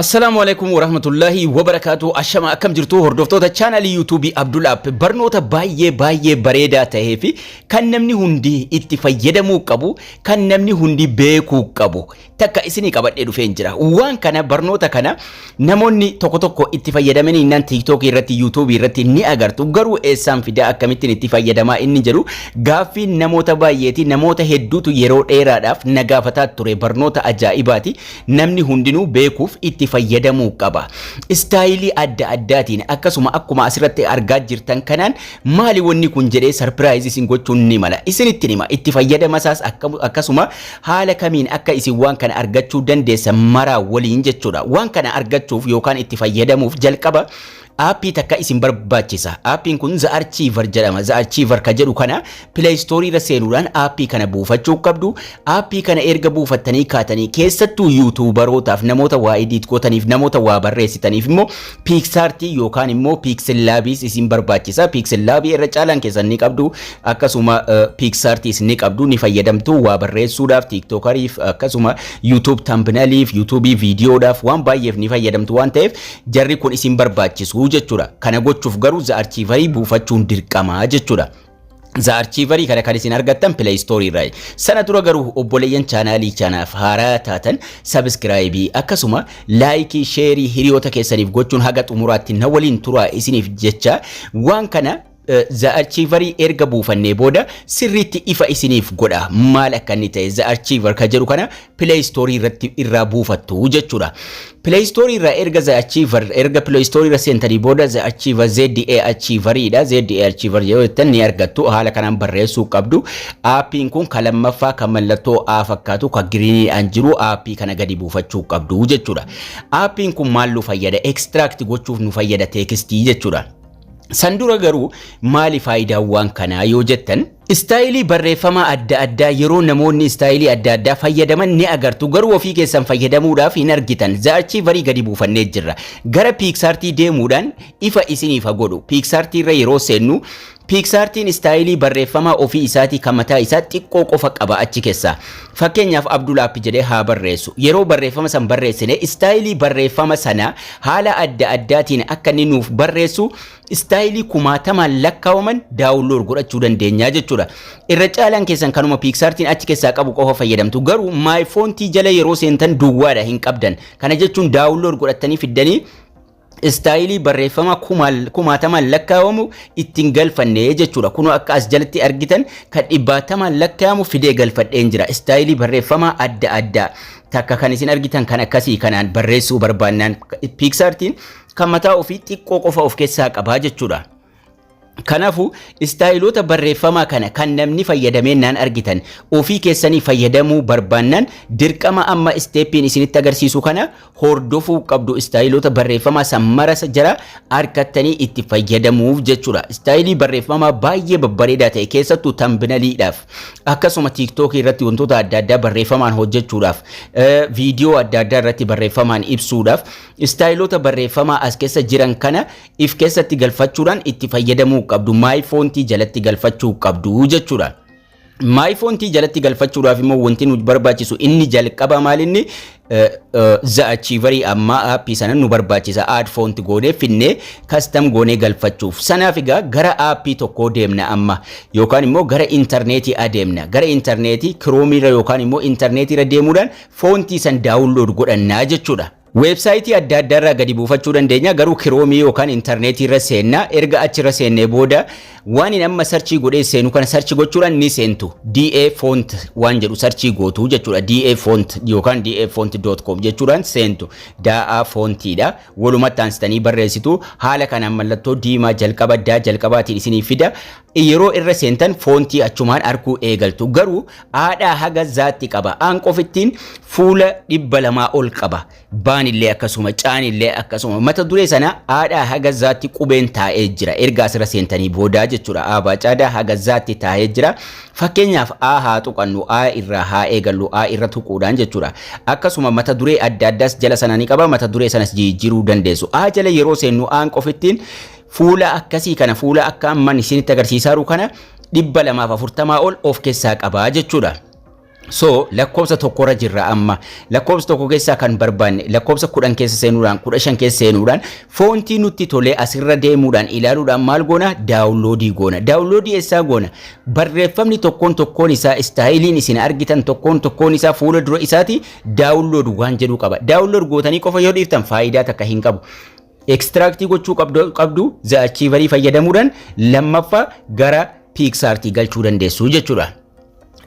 Assalaamu alaikum warahmatullahi wabarakaatu. Ashama, akkam jirtu hordoftoota chaanalii YouTubeii Abdul App? Barnoota baay'ee baay'ee bareedaa tahee fi kan namni hundi itti fayyadamuu qabu, kan namni hundi beekuu qabu takka isinii qabadhee dhufeen jira. Waan kana, barnoota kana namoonni tokko tokko itti fayyadamanii nan TikTok irratti, YouTube irratti ni agartu. Garuu eessaan fidaa, akkamittiin itti fayyadamaa inni jedhu gaaffii namoota baay'eeti. Namoota hedduutu yeroo dheeraadhaaf na gaafataa ture. Barnoota ajaa'ibaati. Namni hundinuu beekuuf itti fayyadamuu qaba. Istaayilii adda addaatiin, akkasuma akkuma asirratti argaa jirtan kanaan, maali wanni kun jedhee surprise isin gochuun ni mala. Isinitti hima. Itti fayyadama isaas, akkasuma haala kamiin akka isin waan kana argachuu dandeessan maraa waliin jechuudha. Waan kana argachuuf yookaan itti fayyadamuuf jalqaba aappii takka isin barbaachisa. Aappiin kun ZArchiver jedhama. ZArchiver ka jedhu kana Play Store irra seenuudhaan aappii kana buufachuu qabdu. Aappii kana erga buufattanii kaatanii, keessattuu YouTuberootaaf, namoota waa edit gootaniif, namoota waa barreessitaniif immoo PicsArtii yookaan immoo PixelLabiis isin barbaachisa. PixelLabii irra caalaan keessan ni qabdu. Akkasuma PicsArtiis ni qabdu, ni fayyadamtu waa barreessuudhaaf, TikTokeriif, akkasuma YouTube thumbnailiif, YouTubeii viidiyoodhaaf, waan baay'eef ni fayyadamtu waan ta'eef jarri kun isin barbaachisu jechuudha. Kana gochuuf garuu ZArchiverii buufachuun dirqamaa jechuudha. ZArchiverii kana kan isin argattan Play Store irraa. Sana dura garuu obboleeyyan chaanaalii kanaaf haaraa taatan subscribeii, akkasuma likeii, shareii hiriyoota keessaniif gochuun haga xumuraatti na waliin turaa isiniif jecha. Waan kana, ZArchiverii erga buufannee booda, sirriitti ifa isiniif godha maal akka inni ta'e. ZArchiver ka jedhu kana Play Store irratti irraa buufattu jechuudha. Play Store irraa erga ZArchiver, erga Play Store irra seentanii booda ZArchiver, ZA Archiveriidha. ZA Archiver yoo jettan ni argattu. Haala kanaan barreessuu qabdu. Aappiin kun kan lammaffaa, kan mallattoo A fakkaatu, kan greeniidhaan jiru, aappii kana gadi buufachuu qabdu jechuudha. Aappiin kun maal nu fayyada? Extract gochuuf nu fayyada textii jechuudha. San dura garuu maali faayidaan waan kanaa yoo jettan, istaayilii barreeffamaa adda addaa yeroo namoonni istaayilii adda addaa fayyadaman ni agartu, garuu ofii keessan fayyadamuudhaaf hin argitan. ZArchiverii gadi buufannee jirra. Gara PicsArtii deemuudhaan ifa isiniif haa godhu. PicsArtii irra yeroo seennu, PicsArtiin istaayilii barreeffamaa ofii isaatii kan mataa isaa xiqqoo qofa qaba achi keessaa. Fakkeenyaaf Abdul App jedhee haa barreessu. Yeroo barreeffama san barreessine, istaayilii barreeffama sana haala adda addaatiin akka inni nuuf barreessu istaayilii kumaatamaan lakkaa'aman download godhachuu dandeenya jechuudha. Irra caalaan keessan kanuma PicsArtiin achi keessaa qabu qofa fayyadamtu. Garuu my fontii jala yeroo seentan duwwaadha, hin qabdan. Kana jechuun download godhattanii fiddanii istaayilii barreeffama kumaatamaan lakkaa'amu ittiin galfanne jechuudha. Kunoo akka as jalatti argitan kan dhibbaatamaan lakkaa'amu fidee galfadheen jira. Istaayilii barreeffama adda addaa takka kan isin argitan kan akkasii kanaan barreessuu barbaannaan, PicsArtiin kan mataa ofii xiqqoo qofa of keessaa qabaa jechuudha. Kanaafuu istaayiloota barreeffamaa kana kan namni fayyadameennaan argitan ofii keessanii fayyadamuu barbaannaan, dirqama amma steppiin isinitti agarsiisu kana hordofuu qabdu, istaayiloota barreeffamaa san marasa jara argattanii itti fayyadamuuf jechuudha. Istaayilii barreeffamaa baay'ee babbareedaa ta'e, keessattuu thumbnailiidhaaf, akkasuma TikTokii irratti wantoota adda addaa barreeffamaan hojjechuudhaaf, viidiyoo adda addaa irratti barreeffamaan ibsuudhaaf, istaayiloota barreeffamaa as keessa jiran kana if keessatti galfachuudhaan itti fayyadamuu qabdu. My fontii jalatti galfachuu qabdu jechuudha. My fontii jalatti galfachuudhaaf immoo wanti nu barbaachisu inni jalqaba maalinni? ZArchiverii amma aappii sana nu barbaachisa, add font goonee finnee custom goonee galfachuuf. Sanaaf egaa gara aappii tokkoo deemna amma, yookaan immoo gara intarneetii adeemna. Gara intarneetii Chromeiirra yookaan immoo intarneetiirra deemuudhaan foontii san download godhannaa jechuudha. Weebsaayitii adda addaa irraa gadi buufachuu dandeenya, garuu Chromeii yookaan intarneetii irra seenna. Erga achirra seennee booda waan inni amma searchii godhee seenu kana search gochuudhaan ni seentu. DA font waan jedhu searchii gootu jechuudha. DA font yookaan dafont.com jechuudhaan seentu. Daa'aa foontiidha. Walumatti aansitanii barreessitu. Haala kanaan mallattoo diimaa jalqaba daa jalqabaatiin isinii fida. Yeroo irra seentan foontii achumaan arguu eegaltu. Garuu aadhaa haga zaatti qaba. Aan qofittiin fuula 200 ol qaba. Baanillee akkasuma, caanillee akkasuma. Mata duree sana aadhaa haga zaatti qubeen taa'ee jira. Erga asirra seentanii boodaa jechuudha. Aabaa caadaa haga zaatti taa'ee jira. Fakkeenyaaf A haa tuqannu, A irraa haa eegallu, A irra tuquudhaan jechuudha. Akkasuma mata duree adda addaas jala sana ni qaba. Mata duree sanas jijjiiruu dandeessu. A jala yeroo seennu Aan qofittiin fuula akkasii kana, fuula akka amman isinitti agarsiisaa jiru kana 240 ol of keessaa qabaa jechuudha. So lakkoofsa tokkorra jirra amma. Lakkoofsa tokko keessaa kan barbaanne lakkoofsa 10 keessa seenuudhaan, 15 keessa seenuudhaan, foontii nutti tolee asirra deemuudhaan ilaaluudhaan maal goona? Downloadii goona. Downloadii eessaa goona? Barreeffamni tokkoon tokkoon isaa, styleiin isin argitan tokkoon tokkoon isaa fuula dura isaati download waan jedhu qaba. Download gootanii qofa yoo dhiiftan faayidaa takka hin qabu. Extractii gochuu qabdu The Achieverii fayyadamuudhaan, lammaffaa gara PicsArtii galchuu dandeessu jechuudha.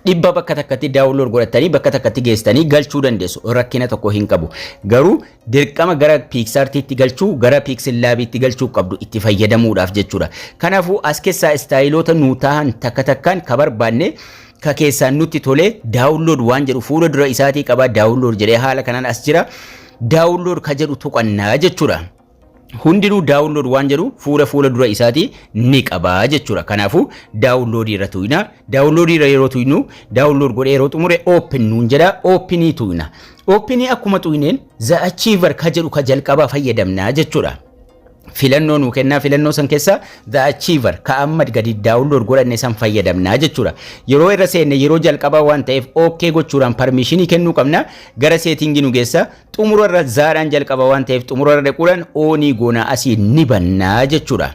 100 bakka takkatti download godhatanii bakka takkatti geessitanii galchuu dandeessu, rakkina tokko hin qabu. Garuu dirqama gara PicsArtiitti galchuu, gara PixelLabiitti galchuu qabdu itti fayyadamuudhaaf jechuudha. Kanaafuu as keessaa styleoota nuu tahan takka takkaan ka barbaanne, ka keessaan nutti tolee, download waan jedhu fuula dura isaatii qaba. Download jedhee haala kanaan as jira. Download ka jedhu tuqannaa jechuudha. Hundinuu download waan jedhu fuula dura isaatii ni qabaa jechuudha. Kanaafuu downloadii irra tuyna. Downloadii irra yeroo tuynu, download godhee yeroo xumure open nuun jedha, openii tuyna. Openii akkuma tuyneen The Achiever ka jedhu ka jalqabaa fayyadamnaa jechuudha. Filannoo nuu kennaa, filannoo san keessa The Achiever ka amma gadi download godhanne san fayyadamnaa jechuudha. Yeroo irra seenne, yeroo jalqabaa waan ta'eef, OK gochuudhaan permissionii kennuu qabna. Gara settingii nu geessa. Xumura irra zaadhaan jalqaba waan ta'eef, xumura irra dhaquudhaan onii goonaa asii ni bannaa jechuudha.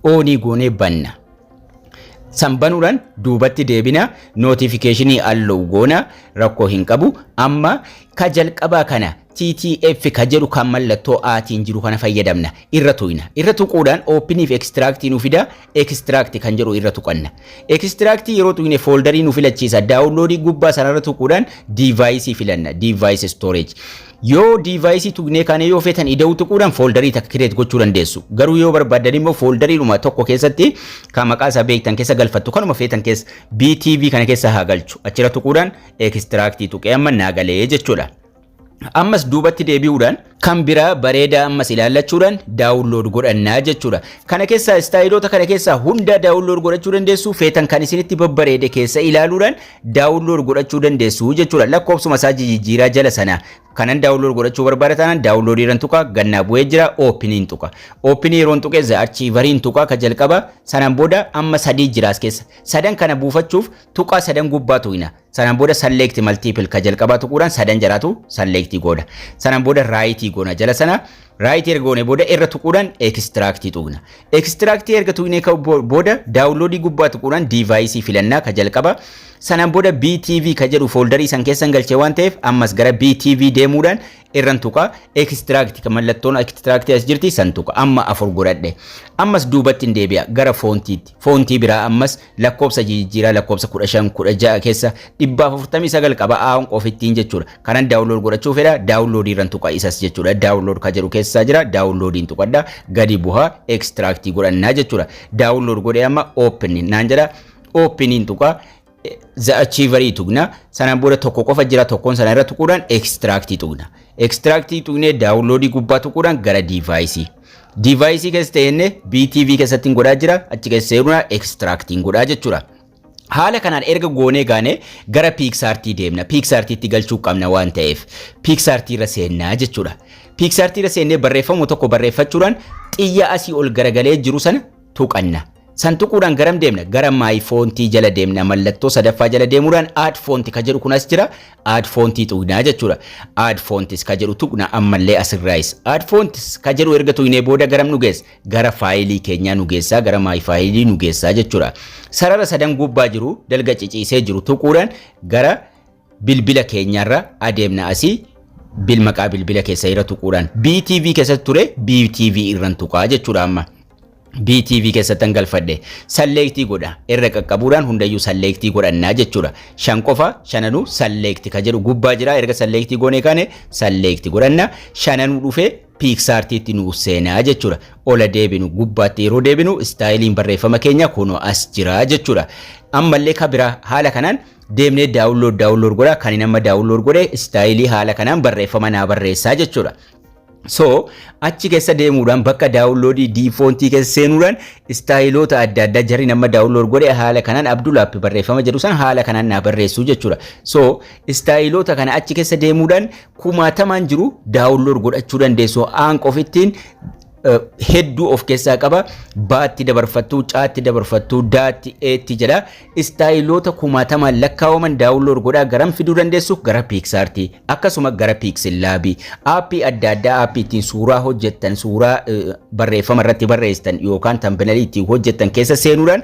Onii goonee banna. San banuudhaan duubatti deebina, notificationii allow goona, rakkoo hin qabu. Amma ka jalqabaa kana TTF ka jedhu kan mallattoo aatiin jiru kana fayyadamna. Irra tuyna. Irra tuquudhaan openii fi extractii nu fida. Extract kan jedhu irra tuqanna. Extractii yeroo tuyne folderii nu filachiisa. Downloadii gubbaa sanarra tuquudhaan deviceii filanna, device storage. Yoo deviceii tuqnee kaane, yoo feetan ida'uu tuquudhaan folderii takka create gochuu dandeessu. Garuu yoo barbaaddan immoo folderiidhuma tokko keessatti kan maqaa isaa beektan keessa galfattu, kanuma feetan keessa, BTV kana keessa haa galchu. Achirra tuquudhaan extractii tuqee amma naa galee jechuudha. Ammas duubatti deebi'uudhaan kan biraa bareedaa ammas ilaallachuudhaan download godhannaa jechuudha. Kana keessaa styleoota kana keessaa hunda download godhachuu dandeessu. Feetan kan isinitti babbareede keessa ilaaluudhaan download godhachuu dandeessu jechuudha. Lakkoofsuma isaa jijjiiraa jala sana kanan download godhachuu barbaada taanaan downloadii irran tuqa, gannaa bu'ee jira, openiin tuqa. Openii yeroon tuqe The Achieveriin tuqa ka jalqaba. Sanaan booda amma sadii jira as keessa. Sadan kana buufachuuf tuqaa sadan gubbaa tuqna. Sanaan booda select multiple ka jalqabaa tuquudhaan sadan jaraatu select godha. Sanaan booda rightii goona jala sana. Rightii erga goone booda irra tuquudhaan extractii tuqna. Extractii erga tuqnee booda downloadii gubbaa tuquudhaan deviceii filannaa ka jalqaba. Sanaan booda BTV ka jedhu folderii san keessan galchee waan ta'eef, ammas gara BTV deemuudhaan irran tuqa. Extract ka mallattoon extractii as jirti san tuqa. Amma afur godhadhe. Ammas duubatti hin deebi'a gara fontiitti. Fontii biraa ammas lakkoofsa jijjiiraa, lakkoofsa 15, 16 keessa 149 qaba aa'uun qofittiin jechuudha. Kanan download godhachuu fedha, downloadii irran tuqa isas jechuudha. Download ka jedhu keessaa jira, downloadiin tuqadha, gadi buhaa extractii godhannaa jechuudha. Download godhee amma open naan jedha, openiin tuqa. The Achieverii tuqna. Sanaan booda tokko qofa jira, tokkoon sana irra tuquudhaan extractii tuqna. Extractii tuqnee downloadii gubbaa tuquudhaan gara deviceii. Deviceii keessa ta'enne BTV keessatti godhaa jira, achi keessa seenuudhaan extractiin godhaa jechuudha. Haala kanaan erga goonee gaane gara PicsArtii deemna. PicsArtiitti galchuu qabna waan ta'eef PicsArtii irra seennaa jechuudha. PicsArtii irra seennee barreeffama tokko barreeffachuudhaan xiyya asii ol garagalee jiru sana tuqanna. San tuquudhaan garam deemna? Gara my fontii jala deemna. Mallattoo sadaffaa jala deemuudhaan add font ka jedhu kun as jira. Add fontii tuqnaa jechuudha. Add fonts ka jedhu tuqna ammallee asirraayis. Add fonts ka jedhu erga tuqnee booda garam nu geessa? Gara fileii keenyaa nu geessaa, gara my fileii nu geessaa jechuudha. Sarara sadan gubbaa jiru dalga ciciisee jiru tuquudhaan gara bilbila keenyaarra adeemna. Asii bil maqaa bilbila keessa irra tuquudhaan BTV keessatti ture, BTV irran tuqaa jechuudha amma. BTV keessatti galfadhe, selectii godha. Irra qaqqabuudhaan hundayyuu selectii godhannaa jechuudha. Shan qofa, shananuu select ka jedhu gubbaa jira. Erga selectii goonee kaane select godhanna, shananuu dhufee PicsArtiitti nu seenaa jechuudha. Ola deebinu, gubbaatti yeroo deebinu styleiin barreeffama keenya kunoo as jira jechuudha. Ammallee ka biraa haala kanaan deemnee download download godha. Kan inni amma download godhe styleii haala kanaan barreeffama naa barreessaa jechuudha. So achi keessa deemuudhaan bakka downloadii D fontii keessa seenuudhaan styleoota adda addaa jarri nama download godhe haala kanaan Abdul App barreeffama jedhu san haala kanaan naa barreessuu jechuudha. So styleoota kana achi keessa deemuudhaan kumaatamaan jiru download godhachuu dandeessu. Aan qofittiin Hedduu of keessaa qaba. Baatti dabarfattuu, caatti dabarfattuu, daatti, eetti jedha. Styleoota kumaatamaan lakkaawaman download godhaa garam fiduu dandeessu? Gara PicsArtii, akkasuma gara PixelLabii. Appii adda addaa, appii ittiin suuraa hojjettan, suuraa barreeffama irratti barreessitan yookaan thumbnailii ittiin hojjettan keessa seenuudhaan,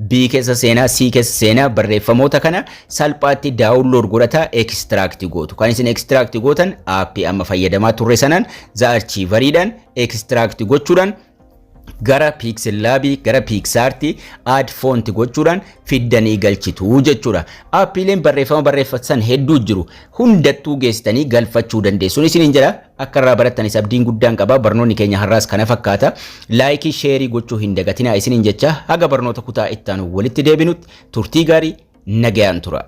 B keessa seenaa, C keessa seenaa, barreeffamoota kana salphaatti download godhataa extract gootu. Kan isin extract gootan appii amma fayyadamaa turre sanaan, ZArchiveriidhaan extract gochuudhaan gara PixelLabii, gara PicsArtii add font gochuudhaan fiddanii galchitu jechuudha. Appiileen barreeffama barreeffatan hedduu jiru. Hundattuu geessitanii galfachuu dandeessu. Isiniin jedha, akka irraa barattanis abdiin guddaan qaba. Barnoonni keenya har'aas kana fakkaata. Likeii, shareii gochuu hin dagatinaa isiniin jecha, haga barnoota kutaa ittaanu walitti deebinutti turtii gaarii, nagayaan tura.